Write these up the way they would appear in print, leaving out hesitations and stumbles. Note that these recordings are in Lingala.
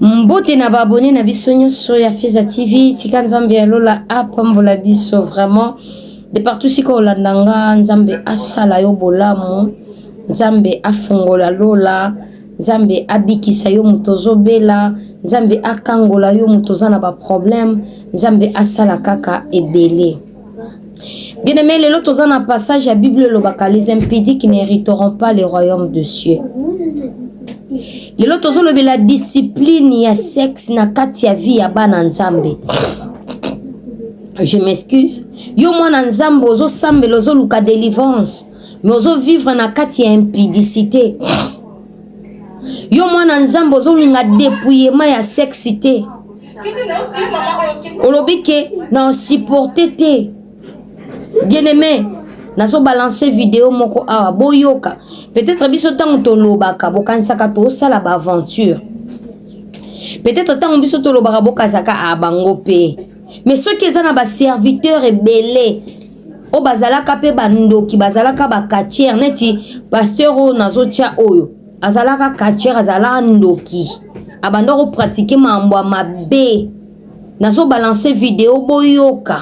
Mbote na ba abonnes na biso nyonso ya Fiza TV, tika Nzambe ya lola apambola biso vraiment de partout sika olanda nga, Nzambe asala yo bolamu, Nzambe afungola lola, Nzambe abikisa yo moto ozobela, Nzambe akangola yo moto oza na ba problème, Nzambe asala kaka ebele. Bien aimé, lelo toza na passage ya Bible elobaka les impudiques n'hériteront pas le royaume de cieux. Lelo tozolobela discipline ya sexe na kati ya vie ya bana Nzambe. Je m'excuse. Yo mwana Nzambe ozosambela ozoluka délivrance, mais ozovivre na kati ya impudicité. Yo mwana Nzambe ozolinga dépouillement ya sexe te. Olobi ke na supporter te. Bien aimé, nazo balancer video moko awa boyoka. Peut-être biso ntango tolobaka bokanisaka tosala ba aventure. Peut-être ntango biso tolobaka bokanisaka a bango pe. Mais soki eza na ba serviteur ebele oyo bazalaka pe bandoki, bazalaka ba catcheur neti pasteur oyo nazotia oyo azalaka catcheur, azalaka ndoki, abanda ko pratiquer mambo ya mabe. Nazo balancer video boyoka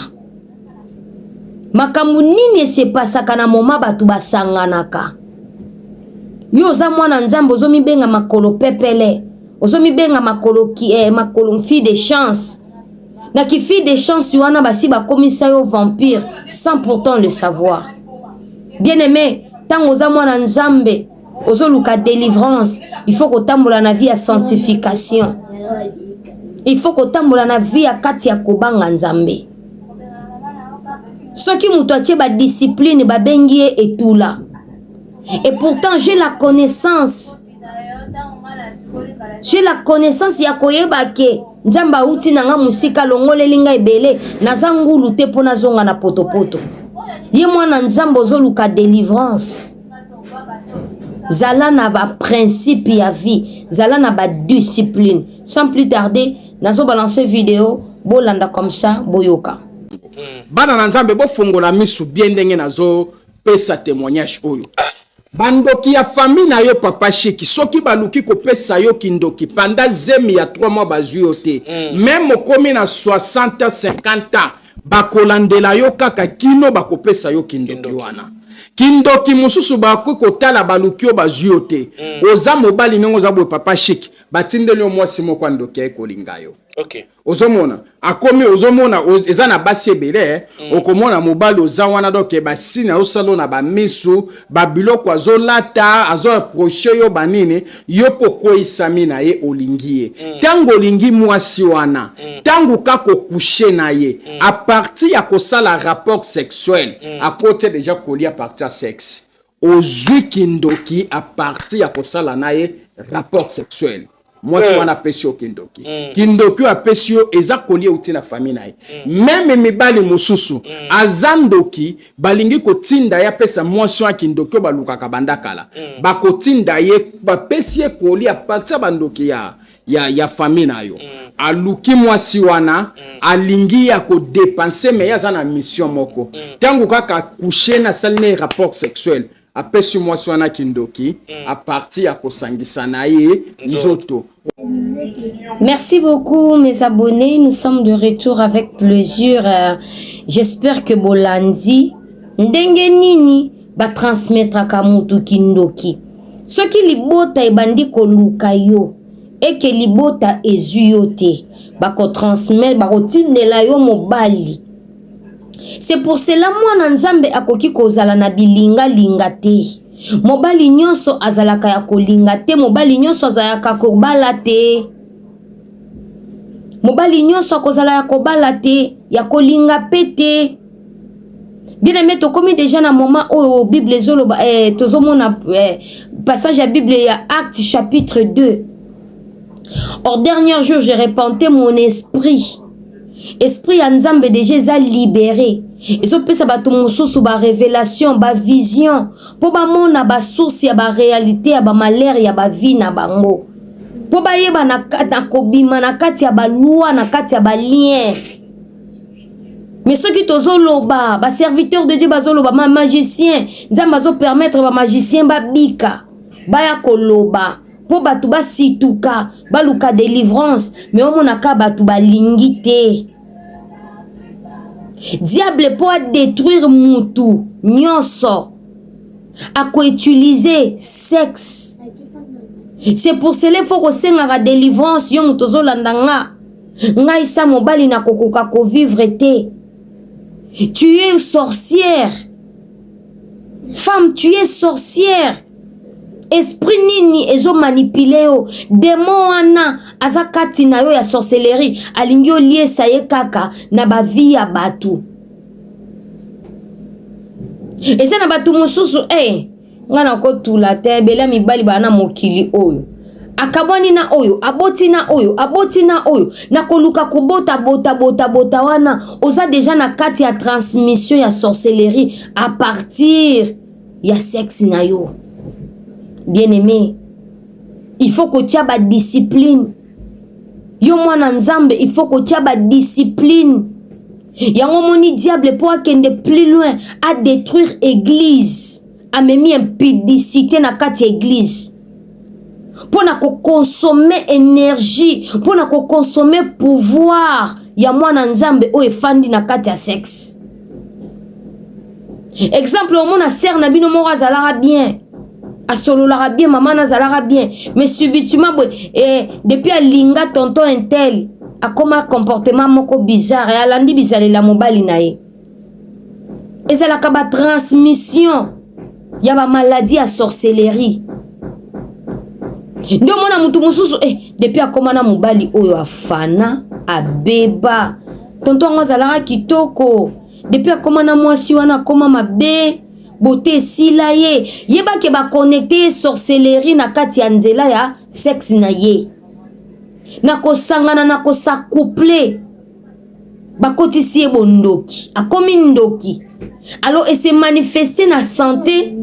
makambo nini esepasaka na moma bato basanganaka. Yo oza mwana Nzambe, ozomibenga makolo pepele, ozomibenga makolo, makolo fille de chance. Na ki fille de chance wana basi bakomisa yo vampire sans pourtant le savoir. Bien aimé, ntango oza mwana Nzambe ozoluka délivrance, il faut kotambola na vie ya sanctification, il faut kotambola na vie ya kati ya kobanga Nzambe. Soki moto atie ba discipline babengi ye etula, et pourtant j'ai la connaissance, j'ai la connaissance ya koyeba ke Nzambe auti na nga mosika, alongoleli nga ebele, naza ngulu te mpo nazonga na potopoto. Ye mwana Nzambe ozoluka délivrance, zala na ba principe ya vie, zala na ba discipline. Sans plus tarder, nazo balancer video, bolanda comme ça boyoka. Bana na Nzambe, bofongola misu bien ndenge nazopesa témoignage oyo. Bandoki ya famille na yo, papa Shiki, soki baluki kopesa yo kindoki panda zemi ya 3 mois, bazwi yo te. Même okomi na 60 ans, 50 ans, bakolandela yo kaka kino bakopesa yo kindoki wana. Kindoki mosusu bakoki kotala, baluki yo, bazwi yo te. Oza mobali ndenge oza boye, papa Shiki, batindeli yo mwasi moko ya ndoki aye kolinga yo. Ozomona akomi, ozomona eza na basi ebele. Okomona mobali oza wana, donc basini azosala na bamisu, babiloko azolata, azoapprocher yo, banini, yo mpo okweyisami na ye, olingi ye. Ntango olingi mwasi wana, ntango kaka ocoucher na ye, à partir ya kosala rapport sexuel, akoti déjà kolia. À partir ya sexe ozwi kindoki, à partir ya kosala na ye rapport sexuel, mwasi wana apesi yo kindoki. Kindoki oyo apesi yo eza kolia euti na famille na ye. Même mibali mosusu aza ndoki, balingi kotinda ye apesa mwasi wana kindoki oyo balukaka banda kala. Bakotinda ye, bapesi ye kolia à partir ya bandoki ya famille na yo. Aluki mwasi wana, alingi ya kodépenser, mais ye aza na mission moko. Ntango kaka acoucher na, asali na ye rapport sexuel, apesi mwasi wana kindoki à partir ya kosangisa na ye nzoto. Merci beaucoup mes abonnés, nous sommes de retour avec plaisir. J'espère que bolandi ndenge nini batransmettraka mutu kindoki. Soki libota ebandi koluka yo eke libota ezwi yo te, bakotransmettre, bakotindela yo mobali. C'est pour cela mwana Nzambe akoki kozala na bilingalinga te. Mobali nyonso azalaka ya kolinga te, mobali nyonso azalaka kobala te, mobali nyonso akozala ya kobala te, ya kolinga pe te. Bien aimé, tokomi déjà na moment oyo Bible ezoloba, tozomona passage ya Bible ya Acte chapitre 2: "Au dernier jour, je répandrai mon esprit." Esprit ya Nzambe déjà eza libéré, ezopesa bato mosusu barévélation, bavision, mpo bamona basource ya baréalité ya bamalheur ya bavie na bango, mpo bayeba na kobima na kati ya baloi, na kati ya balien. Mais soki tozoloba, baserviteur de Dieu bazoloba, magicien, Nzambe azopermettre bamagicien babika, baya koloba. mpo bato basituka baluka delivrance me omonaka bato balingi te. Diable mpo adetruire mutu nyonso akoutilize sexe. C'est pour cela faut kosengaka delivrance. Yo moto ozolanda nga, ngai sa mobali nakokoka kovivre te. Tu es sorcière, femme, tu es sorcière. Esprit nini ezomanipule yo? Demon wana aza kati na yo ya sorcellerie, alingi oliesa ye kaka na bavi ya bato. Eza na bato mosusu eh, nga nakotula te. Ebele ya mibali baa na mokili oyo, akabwani na oyo, aboti na oyo, aboti na oyo, na koluka kobota bota bota bota wana oza deja na kati ya transmission ya sorcellerie à partir ya sexe na yo. Bien aimé, il faut kotia ba discipline. Yo mwana Nzambe, il faut kotia ba discipline. Yango moni diable mpo akende plus loin, adétruire église, amemi impudicité na kati ya église mpo na kokonsome énergie, mpo na kokonsome pouvoir ya mwana Nzambe oyo efandi na kati ya sexe. Exemple, omona sœur na bino moko azalaka bien, asololaka bien, mama na azalaka bien, mais subitement boye depuis alinga tonton intel, akoma comportement moko bizarre, alandi bizalela mobali na ye. Ezalaka batransmission ya bamaladi ya sorcellerie. Nde omona mutu mosusu depuis akoma na mobali oyo, afana abeba. Tonton yango azalaka kitoko, depuis akoma na mwasi wana akoma mabe, bote esila ye. Yebake baconnecte ye sorcellerie na kati ya nzela ya sexe na ye, na kosangana, na kos'accoupler, bakotisi ye bondoki, akomi ndoki. Alors ese manifeste na santé,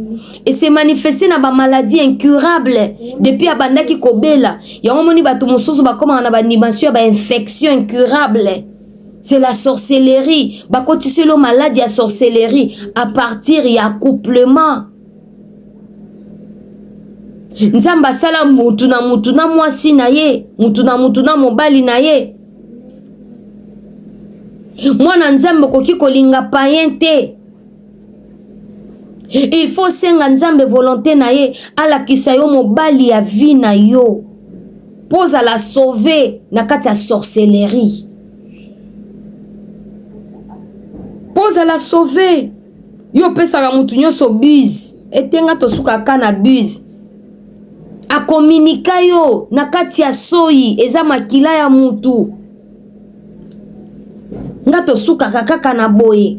ese manifeste na bamaladie incurable. Depuis abandaki kobela yango, omoni bato mosusu bakomaka na badimension ya bainfection incurable. C'est la sorcellerie, bakotiselo maladi ya sorcellerie à partir ya accouplement. Nzambe asala mutu na mutu na mwasi na ye, mutu na mutu na mobali na ye. Mwana Nzambe okoki kolinga payen te. Il faut senga Nzambe volonté na ye, alakisa yo mobali ya vie na yo, mpo ozala sauvé na kati ya sorcellerie, mpo ozala sauvé. Yo opesaka motu nyonso buse, etenga tosukaka na buse. Akominika yo na kati ya soyi, eza makila ya mutu. Nga tosukaka kaka na boye.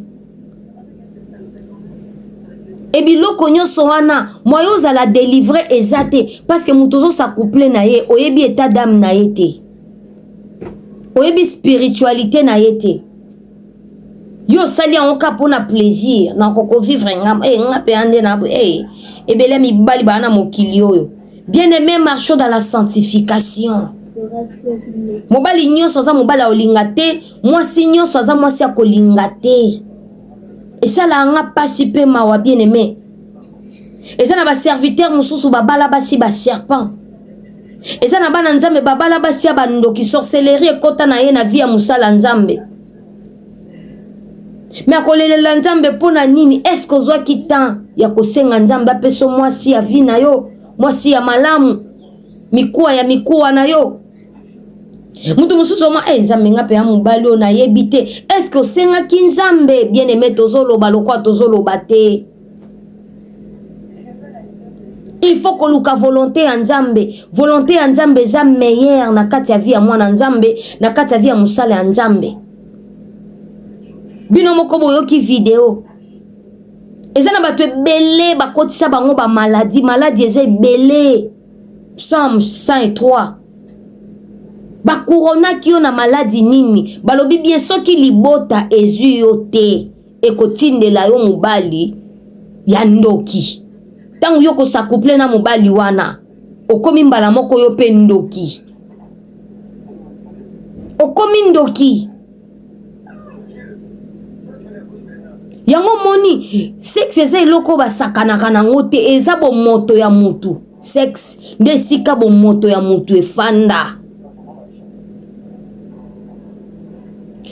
E biloko nyonso wana, moyo ozala délivré eza te, parce que moto ozos'accoupler na ye, oyebi état d'âme na ye te, oyebi spiritualité na ye te. Yo osali yango ka mpona plaisir na kokovivre. Nga nga mpe ande na ebele mibali baa na mokili oyo. Bien aimé, marchons dans la sanctification. Mobali nyonso aza mobali akolinga te, mwasi nyonso aza mwasi akolinga te. Esalaka nga mpasi mpe mawa. Bien aimé, eza na baserviteur mosusu babala basi baserpent, eza na bana Nzambe babala basi ya bandoki. Sorcellerie ekɔta na ye na vie ya mosala Nzambe, me akolelela Nzambe mpo na nini? Est-ce ozwaki temps ya kosenga Nzambe apesa mwasi ya vie na yo, mwasi ya malamu, mikuwa ya mikuwa na yo? Mutu mosusu oma Nzambe, nga mpe ya mobali oyo nayebi te. Est-ce osengaki Nzambe? Bien aimé, tozoloba lokwa tozoloba te. Il faut koluka volonté ya Nzambe. Volonté ya Nzambe eza meilleure na kati ya vie ya mwana Nzambe, na kati ya vie ya mosala ya Nzambe. Bino moko boyoki video, eza na bato ebele bakotisa bango bamaladi. Maladi eza ebele. Psaume 103, bakuronaki yo na maladi nini? Balobi bien, soki libota ezwi yo te, ekotindela yo mobali ya ndoki. Ntango yo kos'accoupler na mobali wana, okomi mbala moko yo mpe ndoki, okomi ndoki. Yango moni sexe eza eloko oyo basakanaka nango te, eza bomoto ya mutu. Sexe nde esika bomoto ya mutu efanda.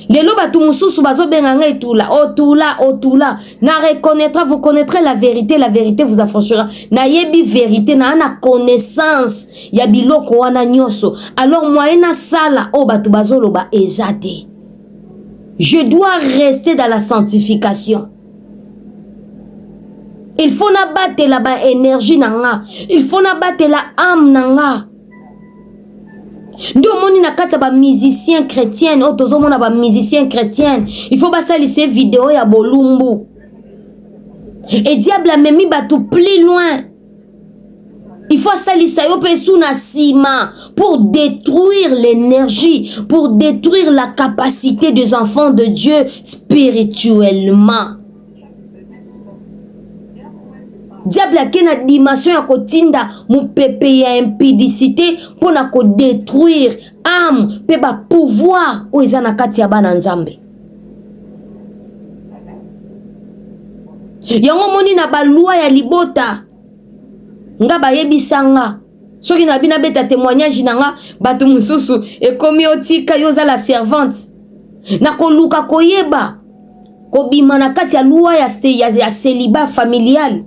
Lelo bato mosusu bazobenga ngai etula, otula, otula. Na reconnaîtra, vous connaîtrez la vérité, la vérité vous affranchira. Nayebi vérité, na na connaissance ya biloko wana nyonso. Alors moyen nasala oyo bato bazoloba eza te. Je dois rester dans la sanctification. Il faut nabatela ba énergie na nga, il faut nabatela âme na nga. Nde omoni na kati ya ba musiciens chrétiennes oyo tozomona ba musiciens chrétiennes, il faut basalisa video ya bolumbu. Et diable amemi bato plus loin. Il faut asalisa yo mpe su na nsima pour détruire l'énergie, pour détruire la capacité des enfants de Dieu spirituellement. Diable ake na dimension ya kotinda mopepe ya impudicité mpo na kodétruire âme mpe bapouvoir oyo eza na kati ya bana Nzambe. Yango omoni na balwa ya libota nga bayebisa nga soki na bino abeta témoignage na nga bato mosusu ekomi otika yo oza la servante na koluka koyeba kobima na kati ya loi ya celibat familial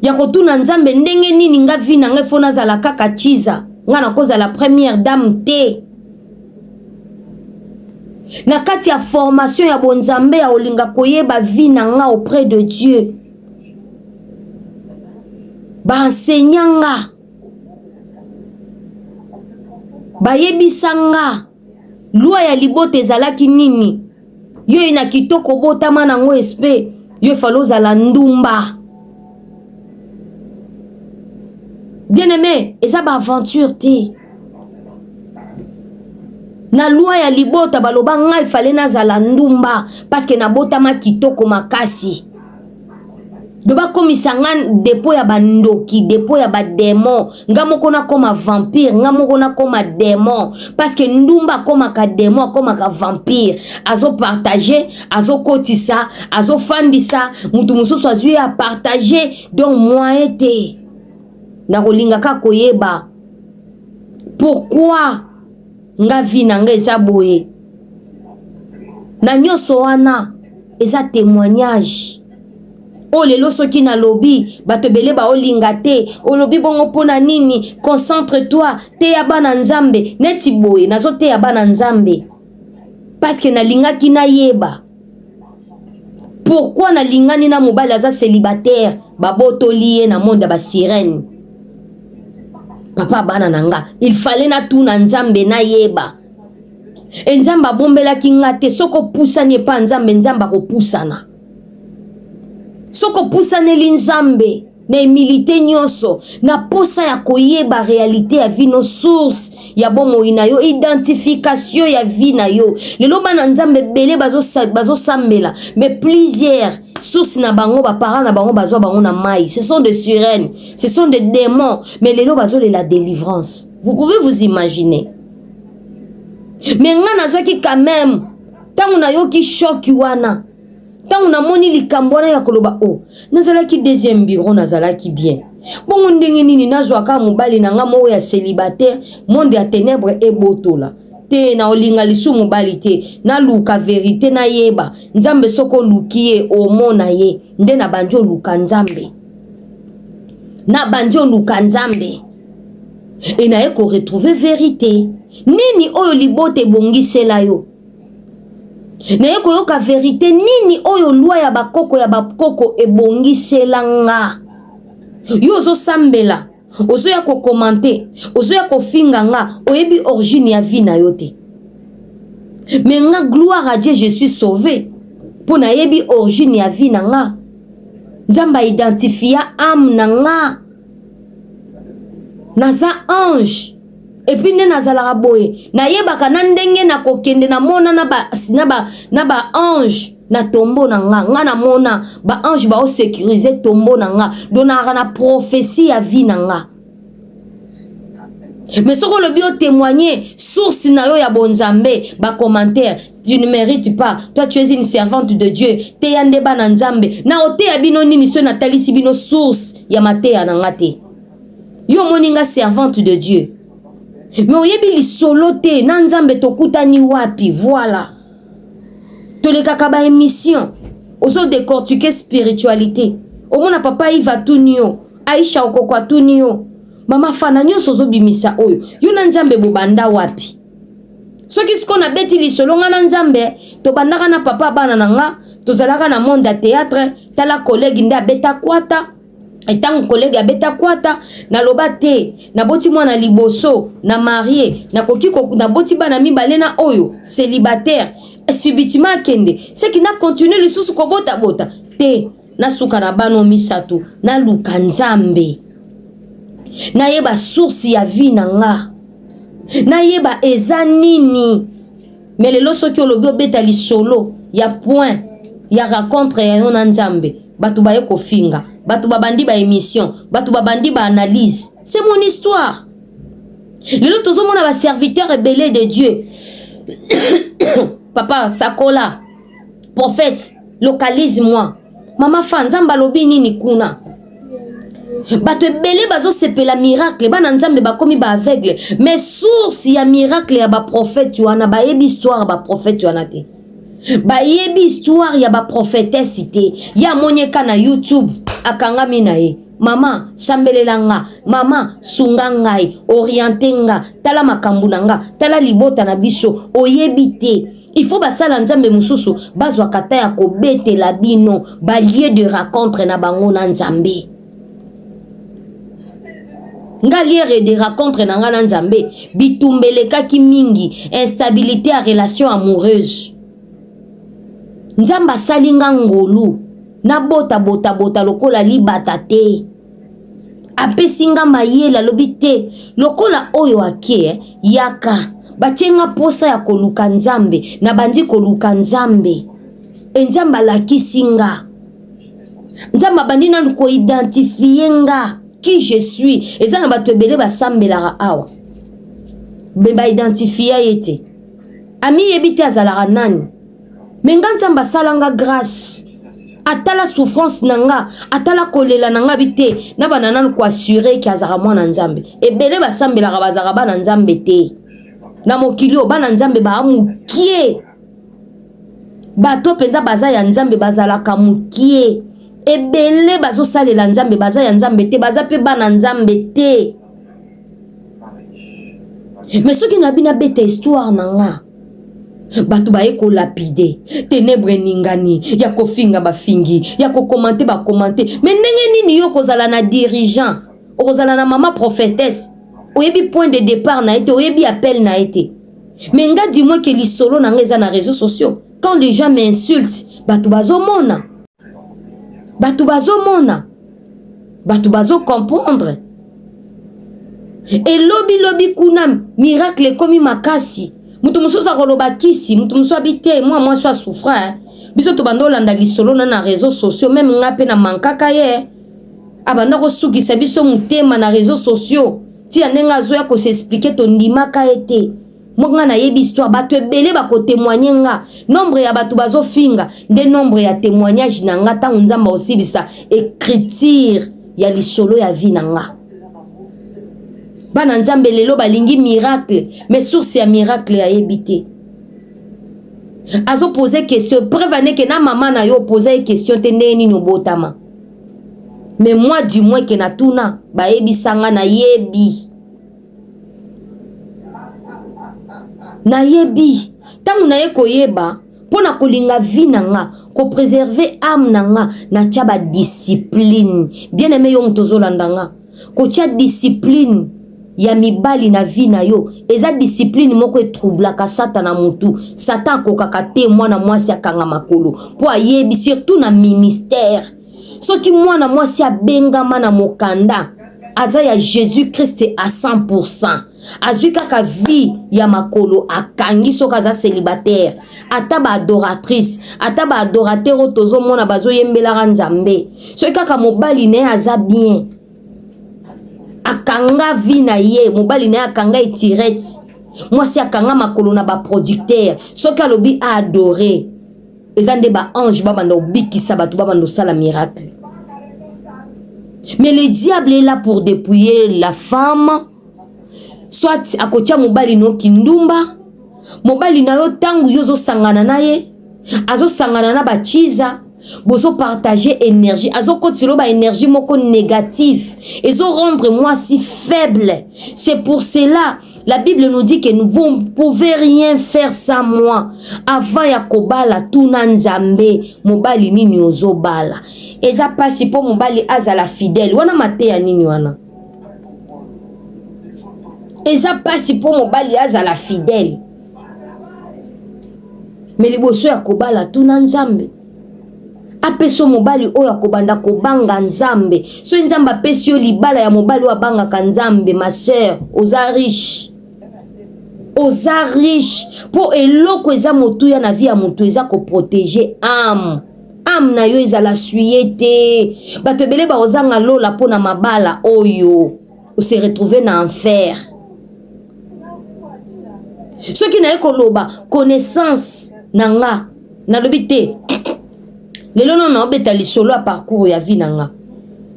ya kotuna Nzambe ndenge nini nga vi na ngai fo nazala kaka chiza nga nakozala première dame te. Na kati ya formation ya bonzambe ya olinga koyeba vie na nga auprès de Dieu, baenseignant nga bayebisa nga loi ya libota ezalaki nini. Yo ye na kitoko obotama nango espe yo efale ozala ndumba. Bien aimé, eza ba aventure te. Na loi ya libota baloba ngai fale nazala ndumba parce que nabotama kitoko makasi. Do bakomisa nga depo ya bandoki, depo ya bademon. Nga moko nakoma vampire, nga moko nakoma demon parce que ndumba akomaka demon, akomaka vampire. Azo partager, azokotisa, azofandisa, mutu mosusu azwi ye apartager. Donc moyen te. Nakolinga kaka koyeba pourquoi nga vie na nga eza boye. Na nyonso wana eza témoignage. Oyo lelo soki nalobi bato ebele baolinga te, olobi bongo mpona nini? Concentre-toi, teya bana Nzambe. Neti boye nazoteya bana Nzambe parce que nalingaki nayeba pourquoi nalingani na mobali aza célibataire, babotoli ye na monde ya basirene. Papa bana na nga, il fallait natuna Nzambe nayeba. E Nzambe abombelaki nga te. Soki opusani epa Nzambe, Nzambe akopusana. Soki opusaneli Nzambe na humilité nyonso, na posa ya koyeba réalité ya vie no, source ya bomoi na yo, identification ya vie na yo. Lelo bana Nzambe ebele bazosambela, mais plusieurs source na bango, baparent na bango bazwa bango na mai. Ce sont des sirènes, ce sont des démons, mais lelo bazolela délivrance. Vous pouvez vous imaginer? Mais nga nazwaki quand même, ntango nayoki choc wana, ntango namoni likambo wana ya koloba o nazalaki deuxième bureau, nazalaki bien bongo, ndenge nini nazwaka mobali na nga moko ya célibataire, monde ya ténèbre ebotola te? Na olinga lisu mobali te, naluka vérité, nayeba Nzambe. Soki oluki ye, omona ye. Nde na bandi oluka Nzambe, na bandi oluka Nzambe e naye koretrouver vérité nini oyo libota ebongisela yo. Naye koyoka vérité nini oyo loi ya bakoko ebongisela nga. Yo ozosambela, ozoya kocommenter, ozoya kofinga nga, oyebi origine ya vie na yo te. Mais nga, gloire à Dieu, je suis sauvé mpo nayebi origine ya vie na nga. Nzambe aidentifia âme na nga, naza ange. Et puis nde nazalaka boye, nayebaka na ndenge nakokende, namona na baange ba, na ba na tombeau na nga. Nga namona baange baosécuriser tombeau na nga, donc nazalaka na prophétie ya vie na nga. Mais soki olobi otémoigner source na yo ya bonzambe, bacommentaire: tu ne mérites pas, toi tu es une servante de Dieu, teya nde bana Nzambe. Na oteya bino nini soki natalisi bino source ya mateya na nga te? Yo omoni nga servante de Dieu. Mais oyebi lisolo te na Nzambe tokutani wapi? Voilà. Tolekaka ba émission. Ozo décortiquer spiritualité. Omona papa Yves atuni yo, Aisha Okoko atuni yo. Mama Fana nyonso ozobimisa oyo. Yo na Nzambe bobanda wapi? Soki sikoyo nabeti lisolo nga na Nzambe, tobandaka na papa bana na nga, tozalaka na monde ya théâtre, tala collègue nde abeta kwata. Ntango collègue abeta kwata, naloba te, naboti mwana liboso, na marie, nakoki naboti bana mibale na oyo, célibataire, subitement akende, seki na continue lisusu kobotabota te, nasuka na bana misato, naluka Nzambe, nayeba source ya vie na nga, nayeba eza nini. Mais lelo soki olobi obeta lisolo ya point ya rencontre ya yo na Nzambe, bato baye kofinga, bato babandi ba émission, bato babandi ba analyse. C'est mon histoire. Lelo tozomona ba serviteur ebele de Dieu. Papa sakola, prophète, localise-moi. Mama fa, Nzambe alobi nini kuna? Bato ebele bazosepela miracle, bana Nzambe bakomi ba aveugle, mais source ya miracle ya ba prophète wana bayebi histoire ya ba prophète wana te. Bayebi histoire ya ba prophétesse te. Ya monieka na YouTube akangami na ye. Mama sambelela nga, mama sunga ngai, oriente nga, tala makambo na nga, tala libota na biso, oyebi te. Il faut basala Nzambe mosusu bazwaka ta ya kobetela bino ba lieu de rencontre na bango na Nzambe. Nga lieu de rencontre na nga na Nzambe, bitumba elekaki mingi, instabilité ya relation amoureuse. Nzambe asali nga ngolu, nabota bota bota lokola libata te. Apesi nga mayele, alobi te lokola oyo ake yaka, batie nga posa ya koluka Nzambe, nabandi koluka Nzambe. E Nzambe alakisi nga. Nzambe abandi nanu koidentifie nga qui je suis. Eza na bato ebele basambelaka awa, me baidentifia ye te, amiyebi te azalaka nani. Me nga Nzambe asala nga grâce, atala souffrance na nga, atala kolela na nga bi te, na bana nanu koassure ke azalaka mwana Nzambe. Ebele basambelaka bazalaka bana Nzambe te. Na mokili oyo bana Nzambe baa mokie, bato mpenza baza ya Nzambe bazalaka mokie. Ebele bazosalela Nzambe baza ya Nzambe te, baza pe bana Nzambe te. Mais soki na bina beta histoire na nga, bato baye kolapide, ténèbre eningani, ya kofinga bafingi, ya kokomante bakomante. Mais ndenge nini yo kozala na dirigeant, okozala na mama prophétesse, oyebi point de départ na ye te, oyebi appel na ye te. Mais nga du moins que lisolo na nga eza na réseaux sociaux, quand les gens m'insultent, bato bazomona, bato bazomona, bato bazo comprendre. Elobi lobi kuna miracle ekomi makasi, mutu mosusu akoloba kisi, mutu mosusu abi te, mwa mwasi asouffra. Biso tobanda olanda lisolo na na réseaux sociaux, même nga pe na mankaka ye, abanda kosukisa biso motema na réseaux sociaux, tia ndenge azoya ko s'expliquer, tondimaka ye te. Moi nga nayebi histoire, bato ebele bako témoigner nga, nombre ya bato bazofinga nde nombre ya témoignage na nga ntango Nzambe aosilisa écriture ya lisolo ya vie na nga. Bana Nzambe lelo balingi miracle, mais source ya miracle ayebi te. Azo poser question, preuve aneke na mama na yo poser question te ndenge nini obotama. Mais moi du moins ke natuna, bayebisa nga nayebi. Nayebi ntango naye koyeba mpo na kolinga vie na nga, kopréserver âme na nga, natia ba discipline. Bien aimé yo moto ozolanda nga, kotia discipline ya mibali na vie na yo eza discipline moko etroublaka Satan na mutu. Satan akokaka te mwana mwasi akanga makolo mpo ayebi surtout na ministère. Soki mwana mwasi abengama na mokanda aza ya Jésus-Christ à 100%, azwi kaka vie ya makolo akangi soki aza célibataire. Ata ba adoratrice, ata ba adorateur oyo tozomona bazoyembelaka Nzambe, soki kaka mobali na ye aza bien, akanga vie na ye, mobali na ye akanga etirette, mwasi akanga makolo na ba producteur, soki alobi a adorer, eza nde ba ange babanda kobikisa bato, babanda kosala miracle. Mais le diable est là pour dépouiller la femme. Soit akotia mobali no kindumba, mobali na yo ntango yo ozosangana na ye, azosangana na bachiza, bozopartage énergie, azokotisa ba énergie moko négative, ezorendre mwasi faible. C'est pour cela la Bible nous dit que nous, vous ne pouvez rien faire sans moi. Avant ya kobala, tuna Nzambe, mobali nini ozobala. Eza pasi mpo mobali azala fidèle. Wana mateya nini wana? Eza pasi mpo mobali azala fidèle. Me liboso ya kobala, tuna Nzambe apesi yo mobali oyo akobanda kobanga Nzambe. Soki Nzambe apesi yo libala ya mobali oyo abangaka Nzambe, ma sœur, oza riche, oza riche, mpo eloko eza motuya na vie ya motu eza koprotéger âme. Âme na yo ezala souillée te. Bato ebele bakozanga lola mpo na mabala oyo, ose retrouve na enfer. Soki naye koloba connaissance na nga, nalobi te lelo no naobeta lisolo ya parcours ya vie na nga,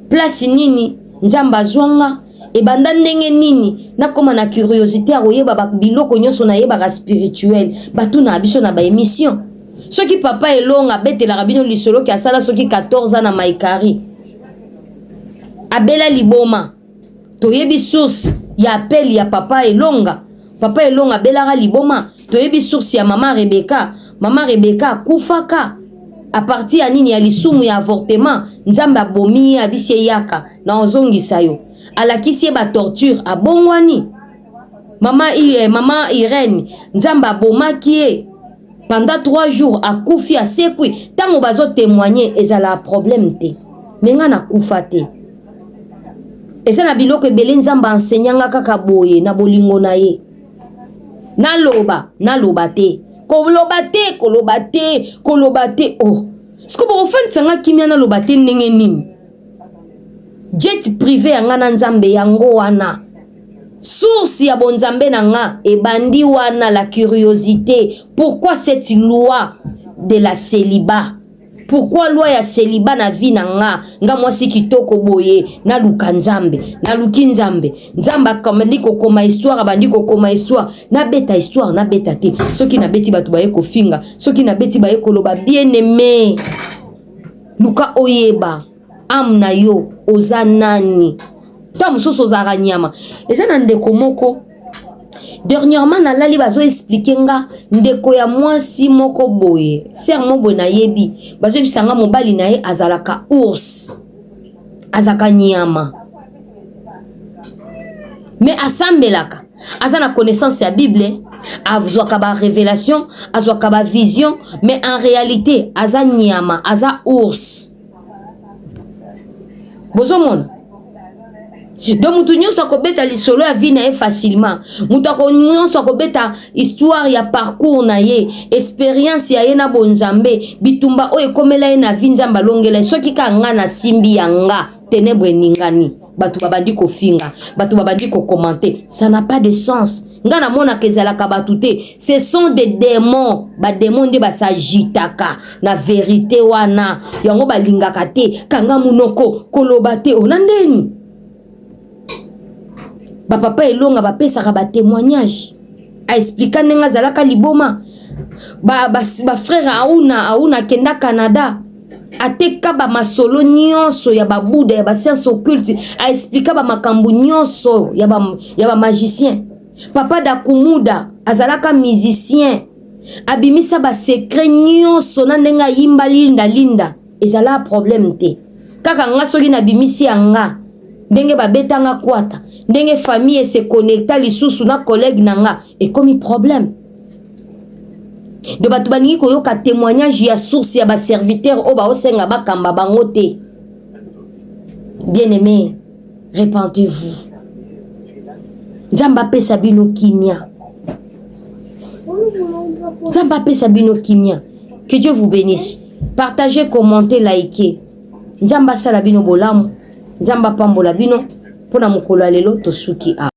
place nini Nzambe azwa nga, ebanda ndenge nini nakóma na curiosité ya koyeba biloko nyonso nayebaka spirituel. Batuna biso na baémission, soki papa Elonga abetelaka bino lisolo ki asala soki 14 ans na Maikari, abela liboma. Toyebi source ya appel ya papa Elonga. Papa Elonga abelaka liboma. Toyebi source ya mama Rebeka. Mama Rebeka akufaka à partir ya nini? Ya lisumu ya avortement. Nzambe abomi ye, abisi eyaka na ozongisa yo, alakisi ye batorture, abongwani. Mama Irene, Nzambe abomaki ye pendant 3 jours, akufi, asekwi. Ntango bazotémoigne, ezala problème te. Me nga nakufa te. Eza na biloko ebele Nzambe anseignanga kaka boye na bolingo na ye. Naloba, naloba te, koloba te, koloba te, koloba te. Oh, siko bokofandisanga kimia, naloba te ndenge nini? Jet privé ya nga na Nzambe, yango wana source ya bonzambe na nga ebandi wana. La curiosité, pourquoi cette loi de la célibat? Pourquoi loi ya célibat na vie na nga? Nga mwasi kitoko boye, naluka Nzambe, naluki Nzambe, Nzambe abandi kokoma histoire, abandi kokoma histoire. Nabeta histoire, nabeta te. Soki nabeti, bato baye kofinga. Soki nabeti, baye koloba. Bien aimé, luka oyeba âme na yo, oza nani. Ntango mosusu ozalaka nyama. Eza na ndeko moko, dernièrement nalali, bazoexpliquer nga ndeko ya mwasi moko boye, sœur mo boye nayebi, bazoyebisa nga mobali na ye azalaka ours, azalaka nyama, me asambelaka, aza na connaissance ya Bible, azwaka barévélation, azwaka bavision, mais en réalité aza nyama, aza ours. Bozomona, donc mutu nyonso akobeta lisolo ya vie na ye facilement. Mutu nyonso akobeta histoire ya parcours na ye, expérience ya ye na bonzambe, bitumba oyo ekomela ye na vie, Nzambe alongela ye. Soki ka nga nasimbi ya nga ténèbre, eningani, bato babandi kofinga, bato babandi kocommenter, ça n'a pas de sens. Nga namonaka ezalaka bato te, ce sont des démons. Badémon nde basagitaka na vérité wana, yango balingaka te. Kanga monoko, koloba te. Ona ndeni bapapa Elonga bapesaka batémoignage, aexplika ndenge azalaka liboma. Bafrère ba, ba auna auna akenda Canada, ateka bamasolo nyonso ya babuda, ya bascience occulte, aexplika bamakambo nyonso ya bamagicien. Ba papa Dakumuda azalaka musicien, abimisa basecret nyonso na ndenge ayimba Linda Linda. Ezala problème te. Kaka nga, soki nabimisi ya nga ndenge babetanga kwata, ndenge famille ese connecta lisusu na collègue na nga, ekomi problème. De bato balingi koyoka témoignage ya source ya baserviteur oyo baosenga bakamba bango te. Bien aimé, repentez-vous. Nzambe apesa bino kimia, Nzambe apesa bino kimia. Que Dieu vous bénisse. Partagez, commentez, likez. Nzambe asala bino bolamu, Nzambe apambola bino. Mpona mokolo ya lelo, tosuki awa.